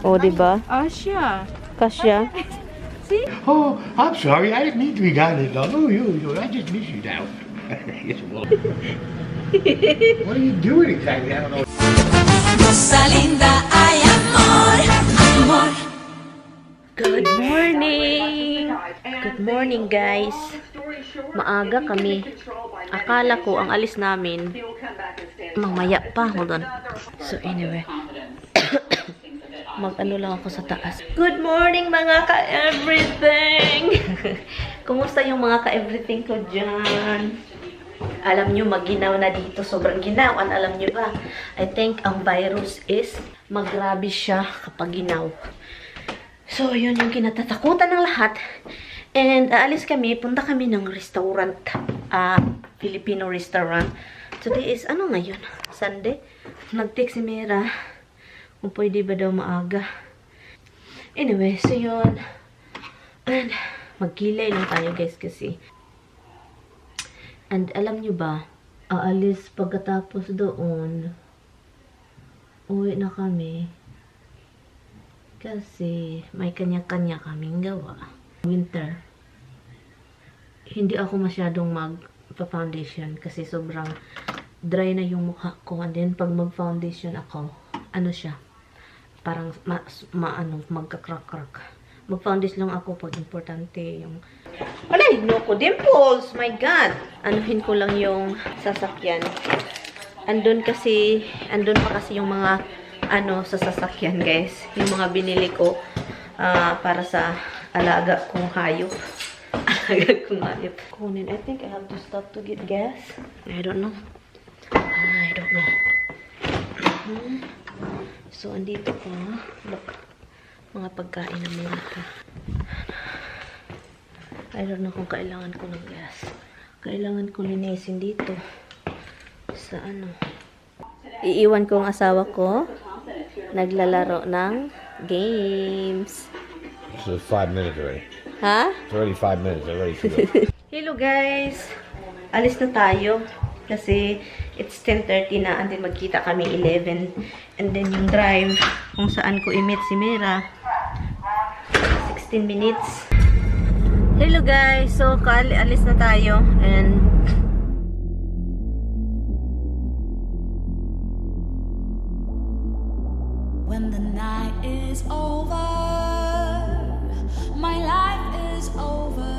O, diba? Asya. Kasya. See? Oh, I'm sorry. I didn't mean to be guided. Oh, you. I just miss you now. What are you doing exactly? I don't know. Linda ay amor, amor. Good morning! Good morning, guys. Maaga kami. Akala ko ang alis namin mamaya pa. Hold on. So, anyway. Mag-ano lang ako sa taas. Good morning, mga ka-everything! Kumusta yung mga ka-everything ko dyan? Alam nyo, maginaw na dito. Sobrang ginawan. Alam nyo ba? I think ang virus is magrabe siya kapag ginaw. So, yun yung kinatatakutan ng lahat. And, aalis kami. Punta kami ng restaurant. Filipino restaurant. Today is, ano ngayon? Sunday? Nag-text si Mira kung pwede ba daw maaga. Anyway, so yun. And, magkilay lang tayo, guys, kasi. And, alam nyo ba, aalis pagkatapos doon, uwi na kami. Kasi, may kanya-kanya kaming gawa. Winter. Hindi ako masyadong mag-foundation kasi sobrang dry na yung mukha ko. And then, pag mag-foundation ako, ano siya, parang magka-crack-crack. Mag-foundation lang ako pag importante yung... Alay, no ko, dimples! My God! Anuhin ko lang yung sasakyan. Andun pa kasi yung mga sa sasakyan, guys. Yung mga binili ko para sa alaga kong hayop. Alaga kong hayop. Kunin, I think I have to stop to get gas. I don't know. So, andito ko. Look. Mga pagkain ng mga I don't know kung kailangan ko ng gas. Kailangan ko linisin dito. Sa ano. Iiwan ko ang asawa ko. Naglalaro ng games. So it's 5 minutes already. Ha? It's already 5 minutes. I'm ready to go. Hello guys! Alis na tayo. Kasi it's 10:30 na. And then magkita kami 11. And then yung drive kung saan ko i-meet si Mira. 16 minutes. Hello guys! So, alis na tayo. And When the night is over, my life is over.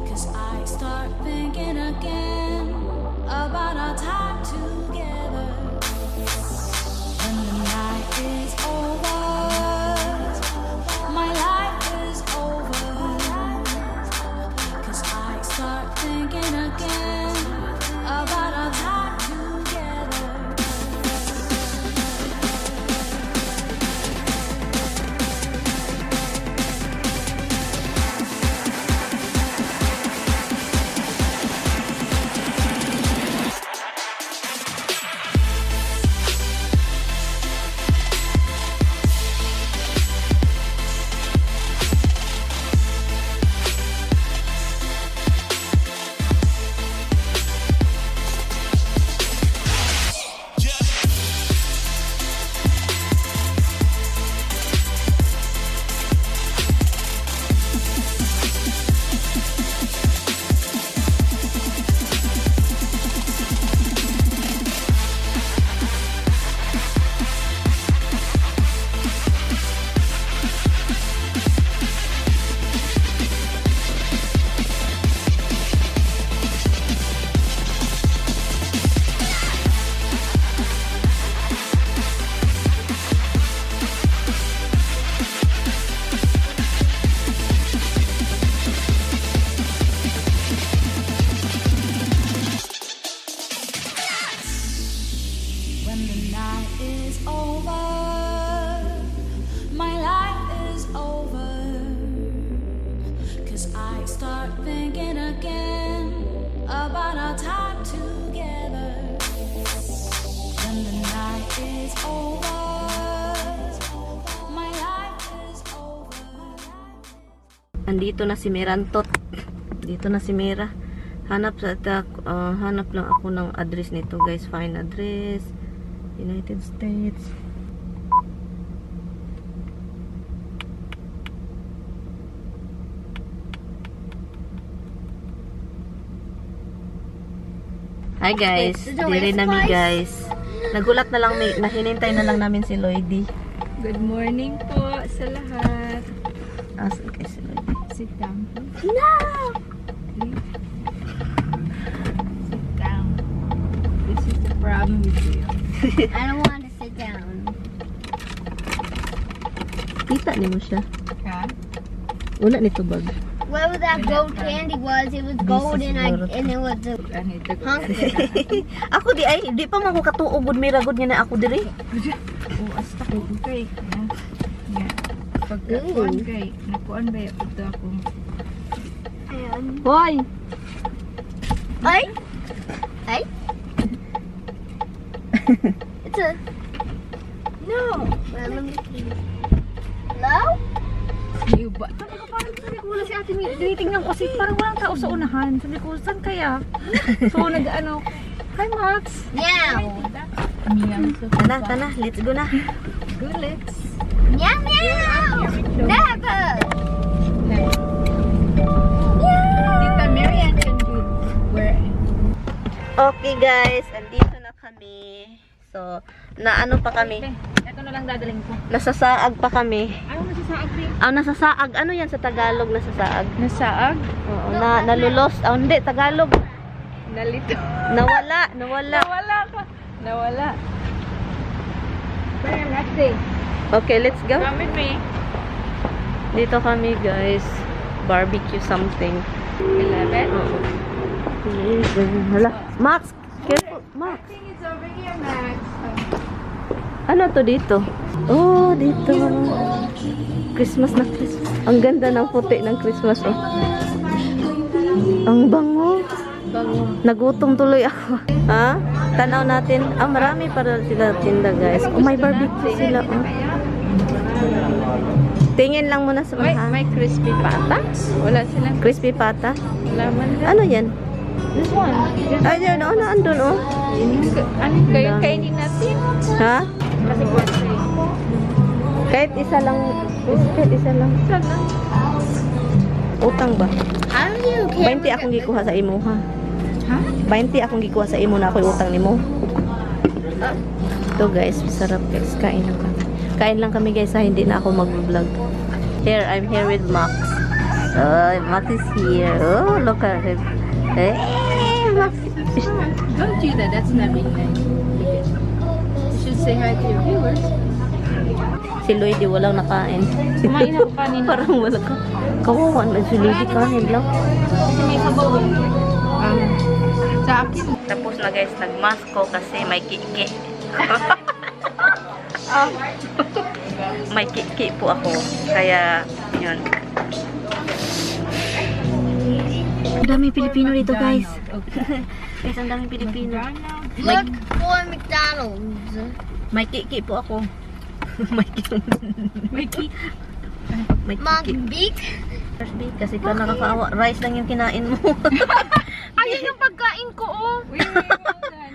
'Cause I start thinking again about our time together. When the night is over, my life is over. 'Cause I start thinking again about our time together. Andito na si Merantot. Dito na si Mera. Hanap lang ako ng address nito, guys. Find address. United States. Hi guys, diri nami guys. Nagulat na lang, nahinintay na lang namin si Lloydie. Good morning po sa lahat. Asan kay si Lloydie? Sit down. No! Sit down. This is the problem with you. I don't want to sit down. Kita ni mo siya. Ha? Wala nito bag. Whatever that gold candy was, it was gold and it was a Ano ito? Ako di pa man ko katuugod may ragod nga na ako diri. Oh, asta ko. Okay. Yeah. Pagkakuan kay, nakuan ba yung ito ako? Hoy. Ay? Ay? It's a no. Well, let me see. Hello? Iyo ba? Sabi ko wala si ate May. Tinitingnan ko kasi parang walang tao sa unahan. Sabi ko, saan kaya? So, nag-ano, hi Max! Meow. Meow. Tana, let's go na. Good, let's. Meow meow. Never. Tita MaryAnn can do where? Okay guys, andito na kami. So, naano pa kami? Ito na lang dadaling ko. Nasasaag pa kami. Ano nasisaag rin? Nasasaag. Ano yan sa Tagalog, nasasaag? Nasaag? Oo, nalulos. Hindi, Tagalog. Nalito. Nawala. Nawala ka. Nawala. Where am I? Okay, let's go. Come with me. Dito kami guys. Barbecue something. 11. Hala. Max, careful. Max. I think it's over here, Max. Ano to dito? Oh, dito. Christmas na Christmas. Ang ganda ng puti ng Christmas. Oh. Ang bango. Nagutom tuloy ako. Ha? Tanaw natin. Marami para sila tinda guys. Oh, may barbecue sila. Oh. Tingin lang muna sa mga. May crispy pata? Wala silang Crispy pata. Wala man lang. Ano yan? This one. Ay, yun. Oh, naandun oh. Ano kayo kainin natin? Ha? Kasi birthday. Kahit isa lang. Kahit isa lang. Isa lang. Utang ba? How do you 20 akong gikuha sa imo ha. Ha? 20 akong gikuha sa imo na ako'y utang nimo. Ito guys, sarap guys. Kain lang kami. Kain lang kami guys ha, hindi na ako mag-vlog. Here, I'm here with Max. Oh, Max is here. Oh, look at him. Hey, Max. Don't do that. That's not being nice. You should say hi to your viewers. Si Lloydie walang nakain. Kumain ako kanina. Parang wala ka. Kawawan na si Lloydie kanin lang. Kasi may sabaw. Sa akin. Tapos na guys, nagmask ko kasi may kiki. May kiki po ako. Kaya, yun. Ang daming Pilipino dito guys. Guys, ang daming Pilipino. look for McDonald's? May kiki po ako. May kiki. May cake. May Mug kiki. beak? Kasi ka nakakaawa. Rice lang yung kinain mo. Ayun yung pagkain ko, oh. Wait, hold on.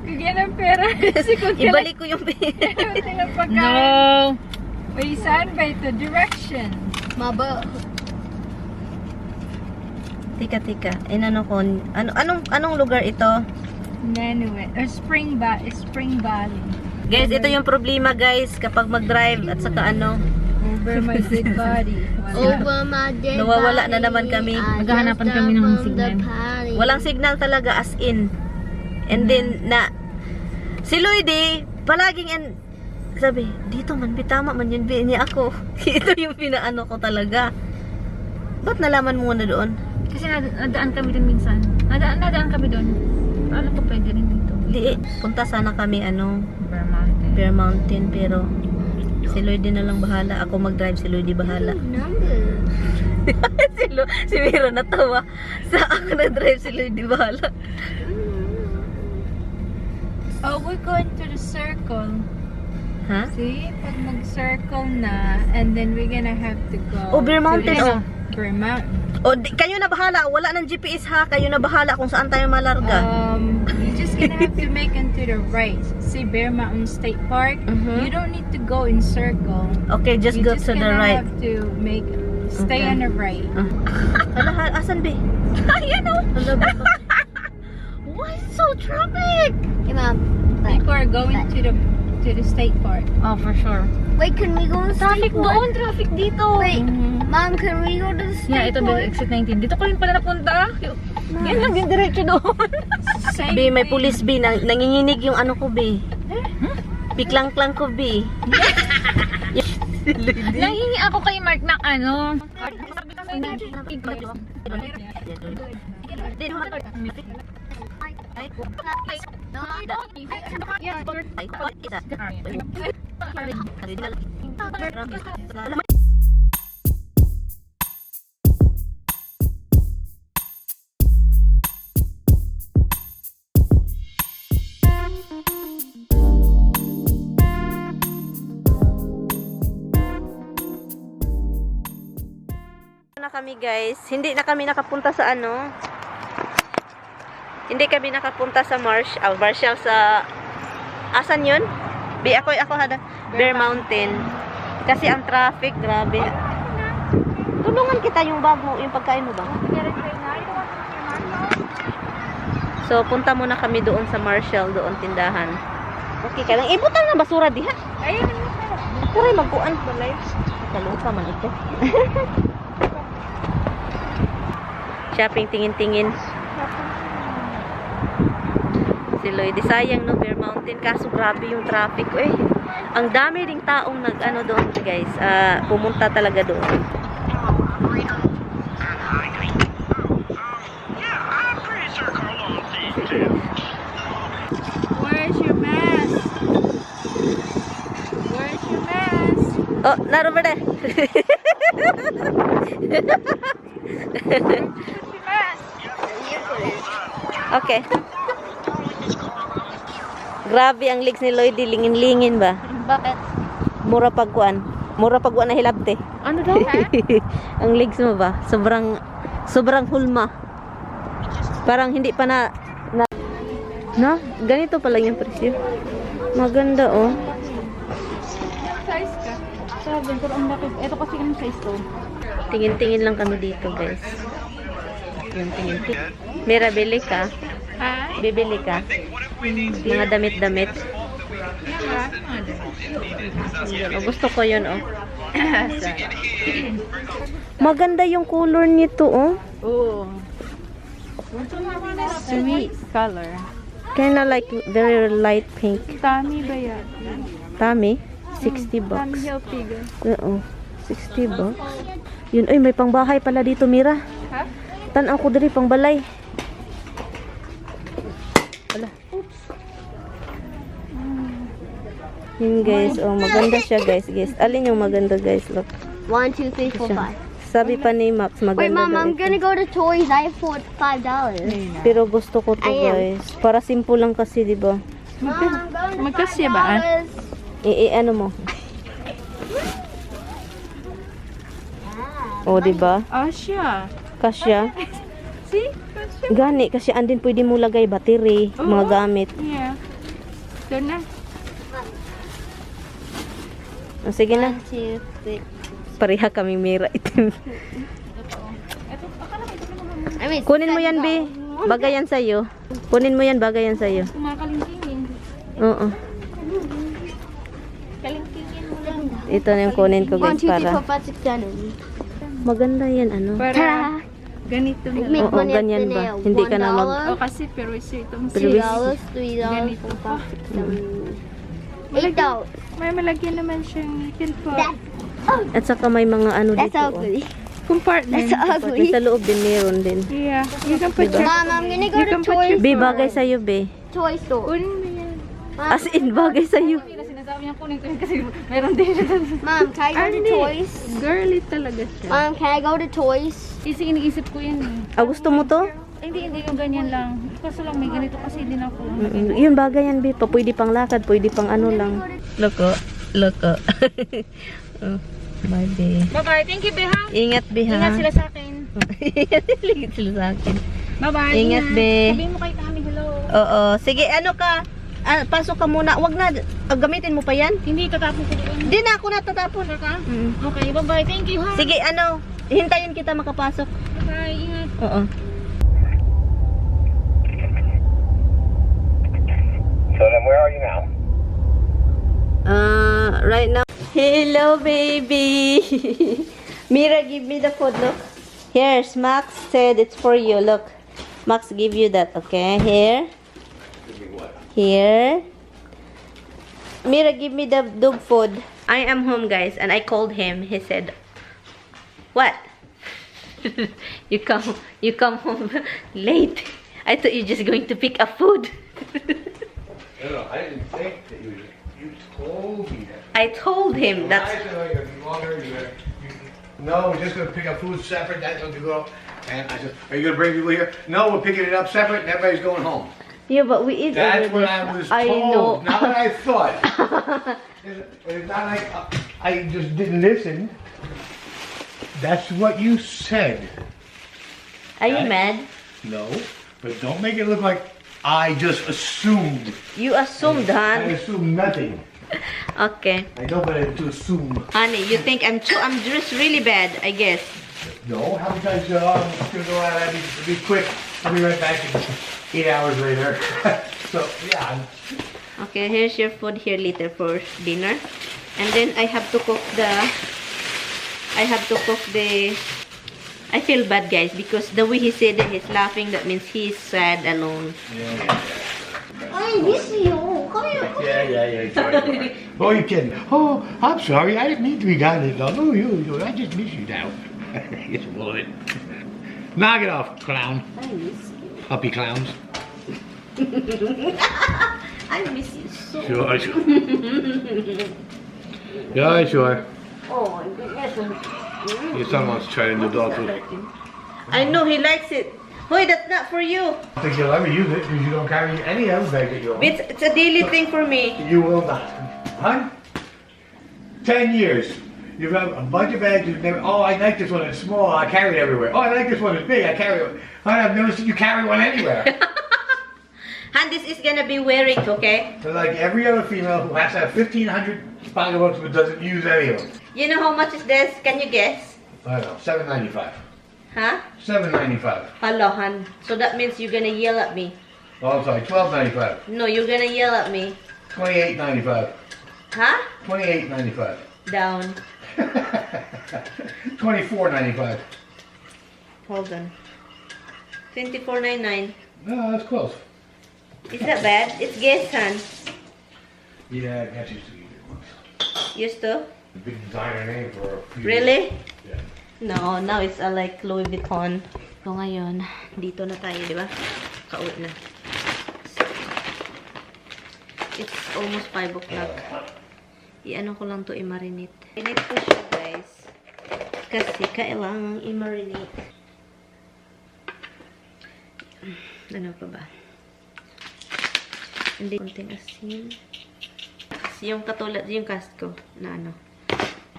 Bigyan ng pera. Ibalik ko yung pera. No. Wait, saan ba ito? Direction. Maba. Tika. Inano ko. Anong lugar ito? Nanuet. Or Spring Valley. Guys, ito yung problema guys kapag mag-drive at saka ano. Over my dead body. Over my dead Nawawala na body, naman kami. I Maghahanapan just kami ng from signal. the party. Walang signal talaga as in. And then si Lloydie palaging sabi, dito man tama man yun niya ako. Ito yung pinaano ko talaga. Ba't nalaman mo na doon? Kasi nadaan kami dun minsan. Nadaan kami dun. Alam ko pwede rin dito. Punta sana kami Bear Mountain. Bear Mountain pero si Lloydie na lang bahala. Ako mag-drive, si Lloydie bahala. Number. si Mira natawa. Sa ako na-drive, si Lloydie bahala. Oh, we're going to the circle. Ha? See? Pag mag-circle na, and then we're gonna have to go. Oh, Bear Mountain, to Bear Mountain. O, kayo na bahala. Wala ng GPS ha. Kayo na bahala kung saan tayo malarga. You just gonna have to make into the right. See Bear Mountain State Park. You don't need to go in circle. Okay, just You go just to the gonna right. have to stay Okay. on the right. Hala, asan be? Ayan o. Why so traffic? Hey, Mom. People are going to the state park. Oh, for sure. Wait, can we go to the Traffic state park? doon, traffic dito. Wait, Mom, can we go to the Yeah, state ito park? yung exit 19. Dito ko rin pala napunta. Yan lang yung diretso doon. Be, may pulis be. Nanginginig yung ano ko be. Piklang-klang ko be. Nangingi ako kay Mark na ano. Na kami guys, hindi na kami nakapunta sa ano. Hindi kami nakapunta sa Marshall sa asan 'yun? Ako hada Bear Mountain. Kasi ang traffic, grabe. Tulungan kita yung bag mo, yung pagkain mo ba? So punta muna kami doon sa Marshall, doon tindahan. Okay, kailang ibutan na basura diha. Ayun. Kuray magkuan balay. Kalusa man ito. Shopping, tingin-tingin. Si Lloyd, sayang no, Bear Mountain. Kaso grabe yung traffic. Eh, ang dami ding taong nag-ano doon guys. Pumunta talaga doon. Where's your mask? Where's your mask? Oh, naroon ba na? Okay. Grabe ang legs ni Lloyd, lingin-lingin ba? Bakit? Mura pagkuan na hilabte. Ano daw? Ang legs mo ba? Sobrang hulma. Parang hindi pa na ganito pala yung presyo. Maganda oh. Size ka? Sabi ko ang laki. Ito kasi yung size to. Tingin-tingin lang kami dito, guys. Yung tingin-tingin. Mira, bili ka? Ha? Bibili ka? Mga damit-damit. Yun, oh, gusto ko yun, oh. Maganda yung color nito, oh. Oo. Sweet color. Kinda like very light pink. Tami ba yan? Tami? 60 Tami bucks. Hilfiger. Oo. 60 bucks. Yun, ay, may pangbahay pala dito, Mira. Ha? Tanaw ko diri, pangbalay. Wala. Yun, guys. Oh, maganda siya, guys. Alin yung maganda, guys? Look. 1, 2, 3, 4, 5. Sabi pa ni Max, maganda Wait, Mom, daw I'm ito. gonna go to Toys. I have $5. Pero gusto ko to, I am. guys. Para simple lang kasi, di ba? Mom, I'm going to Magkasya ba, ah? Ano mo? Oh, di ba? Oh, siya. Kasya. See? Gani, kasi andin pwede mo lagay battery, mga gamit. Yeah. Doon na. Oh, sige na. 1, 2, 3. Pareha kami Mira itim. I mean, Kunin mo yan, B. Bagay yan sa'yo. Kunin mo yan, bagay yan sa'yo. Kumakalingkingin. Oo. Kalingkingin mo lang. Ito na yung kunin ko, 1, guys, 2, 3, para. 4, 5, 6, 7. Maganda yan, ano. Para ganito na lang. Make Oo, money at ganyan the ba? nail. Hindi ka na mag- Oh, kasi pero itong Pero $2, $3, Ganito 4, 5, 6, 7. $8. may malagyan naman siyang tinpo. At saka may mga ano That's dito. ugly. Compartment. That's ugly. Sa loob din, meron din. Yeah. You can put your... Mom, I'm gonna go You to can put Toy your- B, Store. bagay sa'yo, B. Toy Store. Kunin mo yan. As in, bagay sa'yo. Sinasabi niya kunin ko yun kasi meron din. Mom, can I go to Hindi. Toys? Girly talaga siya. Mom, can I go to Toys? Kasi iniisip ko yan eh. Ah, gusto mo to? Hindi yung ganyan lang. Kaso lang may ganito kasi din ako. Yun, bagay yan, B. Pwede pang lakad, pwede pang ano lang. Loko. Oh, bye, B. Bye-bye. Thank you, Beha. Ingat, B, ha? Ingat sila sa akin. Ingat sila sa akin. Bye-bye. Ingat, Be. Sabihin mo kay Tami, hello. Oo. Sige, ano ka? Pasok ka muna. Wag na. Gamitin mo pa yan? Hindi, tatapon ko doon. Hindi na ako natatapon. Okay, bye-bye. Thank you, ha? Sige, ano? Hintayin kita makapasok. Bye, ingat. Oo. So then where are you now? Right now. Hello, baby. Mira, give me the food. Look. Here's Max said it's for you. Look. Max give you that. Okay. Here. Here. Mira, give me the dog food. I am home, guys, and I called him. He said, "What? you come home late. I thought you're just going to pick up food." No, I didn't think that you told me that. I told him I that's. said, oh, you're gonna be longer. No, we're just gonna pick up food separate. That's what to go. And I said, are you gonna bring people here? No, we're picking it up separate, and everybody's going home. Yeah, but we eat. That's already. what I was I told. know. Not what I thought. It's not like I just didn't listen. That's what you said. Are you Right? mad? No, but don't make it look like I just assumed. You assumed, I hon. assumed nothing. Okay, I know better to assume. honey, you think I'm just really bad, I guess. No, how many times I'm gonna go out? I'll be quick. I'll be right back in 8 hours later. So yeah. Okay, here's your food here later for dinner, and then I have to cook the. I feel bad, guys, because the way he said it, he's laughing. That means he's sad alone. I miss you. Come here. Yeah. Sorry. Oh, you kidding? Oh, I'm sorry. I didn't mean to be gone. Oh, you. I just miss you now. It's full of it. Knock it off, clown. I miss you. Puppy clowns. I miss you so. Sure. Yeah, sure. Oh my goodness. Your son wants to try new dog food. I know he likes it. Hoy, that's not for you. I think you'll ever use it because you don't carry any other bag that you own. It's a daily thing for me. You will not. Huh? 10 years. You've got a bunch of bags you've never. Oh, I like this one. It's small. I carry it everywhere. Oh, I like this one. It's big. I carry it. I've never seen you carry one anywhere. And this is gonna be wearing, okay? So like every other female who has to have 1,500 pocketbooks but doesn't use any of them. You know how much is this? Can you guess? I don't know. $7.95. Huh? $7.95. Hello, hun. So that means you're gonna yell at me. Oh, I'm sorry. $12.95. No, you're gonna yell at me. $28.95. Huh? $28.95. Down. $24.95. Hold on. $24.99. No, that's close. Is that bad? It's guess, hun. Yeah, I got used to it. Used to? The big designer name for a few Really? Yeah. No, now it's like Louis Vuitton. So ngayon, dito na tayo, di ba? Kauwi na. It's almost 5 o'clock. I-ano ko lang to i-marinate. Marinate ko siya, guys. Kasi kailangan i-marinate. Ano pa ba? Hindi, konting asin. Yung katulad, yung cast ko, na ano.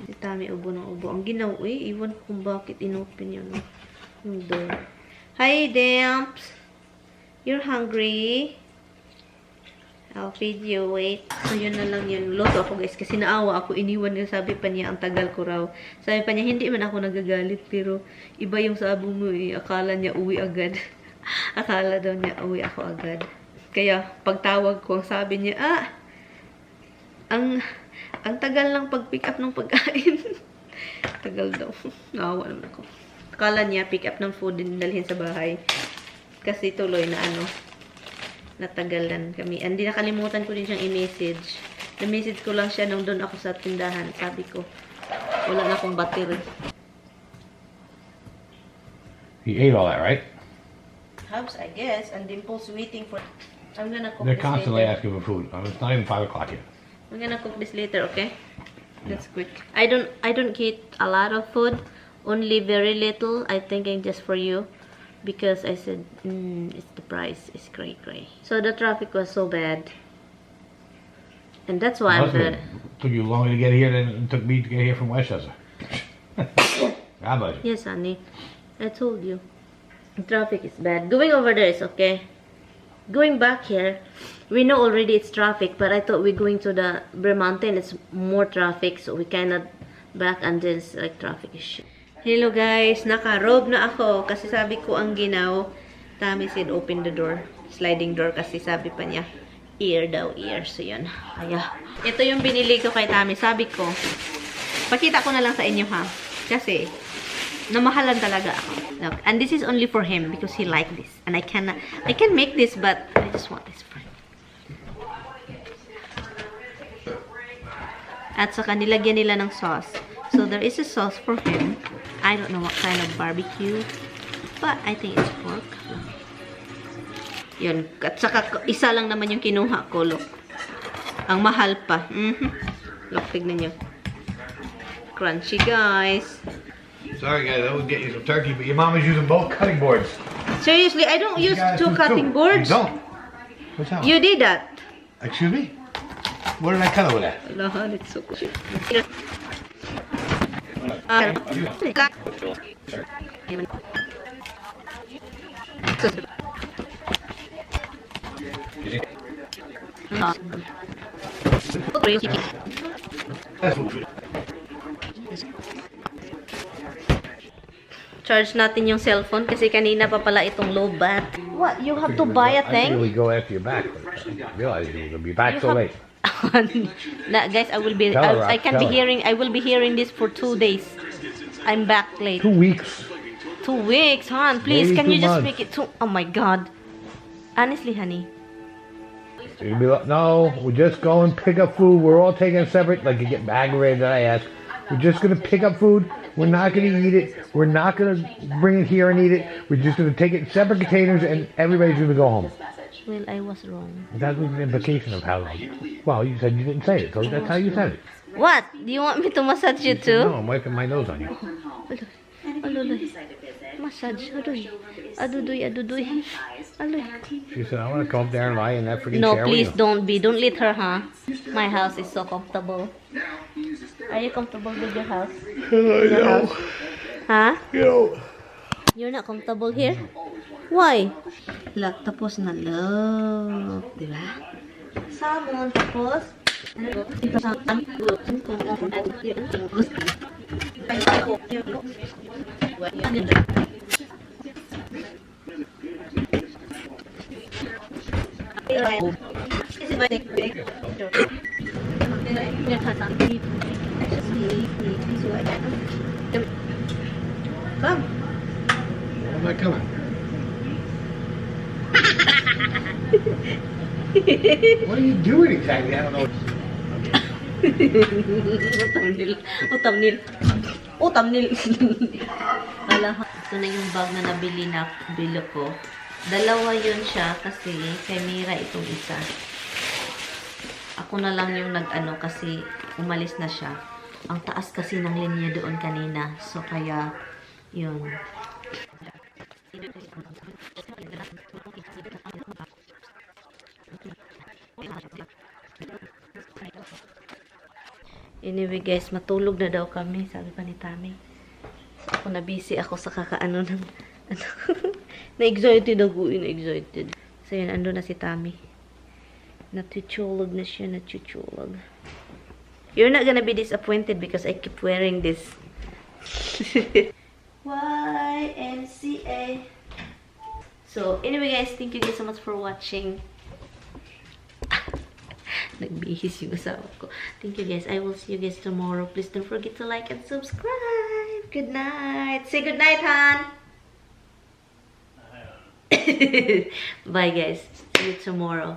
Si Tami, ubo ng ubo. Ang ginawa, iwan ko kung bakit inopen yun. Yung door. Hi, Damps! You're hungry? I'll feed you. Wait. So, yun na lang yun. Loto ako, guys. Kasi naawa ako. Iniwan niya. Sabi pa niya, ang tagal ko raw. Sabi pa niya, hindi man ako nagagalit. Pero, iba yung sabi mo eh. Akala niya, uwi agad. Akala daw niya, uwi ako agad. Kaya, pagtawag ko, sabi niya, ang tagal lang pag-pick up ng pagkain. Tagal daw. Naawa naman ako. Akala niya, pick up ng food din dalhin sa bahay. Kasi tuloy na ano, natagalan kami. Hindi nakalimutan ko din siyang i-message. Na-message ko lang siya nung doon ako sa tindahan. Sabi ko, wala na akong battery. You ate all that, right? Perhaps, I guess. And Dimple's waiting for... I'm gonna cook They're this constantly later. asking for food. It's not even 5 o'clock yet. I'm gonna cook this later, okay? That's quick. I don't eat a lot of food. Only very little. I thinking just for you. Because I said, it's the price. It's cray. So the traffic was so bad. And that's why I'm good. Took you longer to get here than it took me to get here from Westchester. How about you? Yes, honey. I told you. The traffic is bad. Going over there is okay. going back here, we know already it's traffic, but I thought we're going to the Bear Mountain. It's more traffic, so we cannot back and then it's like traffic issue. Hello guys, naka-robe na ako kasi sabi ko ang ginaw. Tami said open the door, sliding door kasi sabi pa niya ear daw, ear. So yun. Kaya, ito yung binili ko kay Tami. Sabi ko, pakita ko na lang sa inyo ha. Kasi, namahalan talaga ako. Look, and this is only for him because he like this. And I can make this, but I just want this for him. At saka nilagyan nila ng sauce. So there is a sauce for him. I don't know what kind of barbecue, but I think it's pork. Yun. At saka isa lang naman yung kinuha ko. Look. Ang mahal pa. Look, tignan nyo. Crunchy, guys. Sorry, guys, I was getting you some turkey, but your mama's using both cutting boards. Seriously, I don't use two cutting boards. You don't? What's that? You did that. Excuse me? What did I cut over there? Lahat, it's so cute. Charge natin yung cellphone kasi kanina pa pala itong low bat. What? You have to buy a thing? We go after your back. I realize you're gonna be back so late. Nah, guys, I will be. I can be hearing. I will be hearing this for 2 days. I'm back late. 2 weeks. 2 weeks, hon. Please, Maybe can you 2 just months. make it 2? Oh my God. Honestly, honey. You'd be like, no, we're just going to pick up food. We're all taking it separate. Like, you get aggravated that I ask. We're just going to pick up food. We're not going to eat it. We're not going to bring it here and eat it. We're just going to take it in separate containers and everybody's going to go home. Well, I was wrong. That was the implication of how, well, you said you didn't say it, so that's how you said it. What? Do you want me to massage you too? No, I'm wiping my nose on you. Aluloy. Massage. Adudoy. Adudoy. Adudoy. Aluloy. She said, I want to come up there and lie in that freaking No, chair with please you. don't be. Don't let her, huh? My house is so comfortable. Are you comfortable with your house? Your house? Huh? You're not comfortable here? Why? Look, tapos na. Look. Diba? Salmon, tapos. Come. Where am I coming? What are you doing exactly? I don't know. Thumbnail. Wala. Ito na yung bag na nabili ko. Dalawa yun siya kasi kay Mira itong isa. Ako na lang yung nag-ano kasi umalis na siya. Ang taas kasi ng linya doon kanina. So kaya yun. Anyway guys, matulog na daw kami, sabi pa ni Tami. So, ako na busy ako sa kakaano ng ano. Na-excited ako, na-excited. So yun, ando na si Tami. Natutulog na siya, natutulog. You're not gonna be disappointed because I keep wearing this. YMCA. So anyway guys, thank you guys so much for watching. Nagbihis yung asawa ko. Thank you guys. I will see you guys tomorrow. Please don't forget to like and subscribe. Good night. Say good night, Han. Bye guys. See you tomorrow.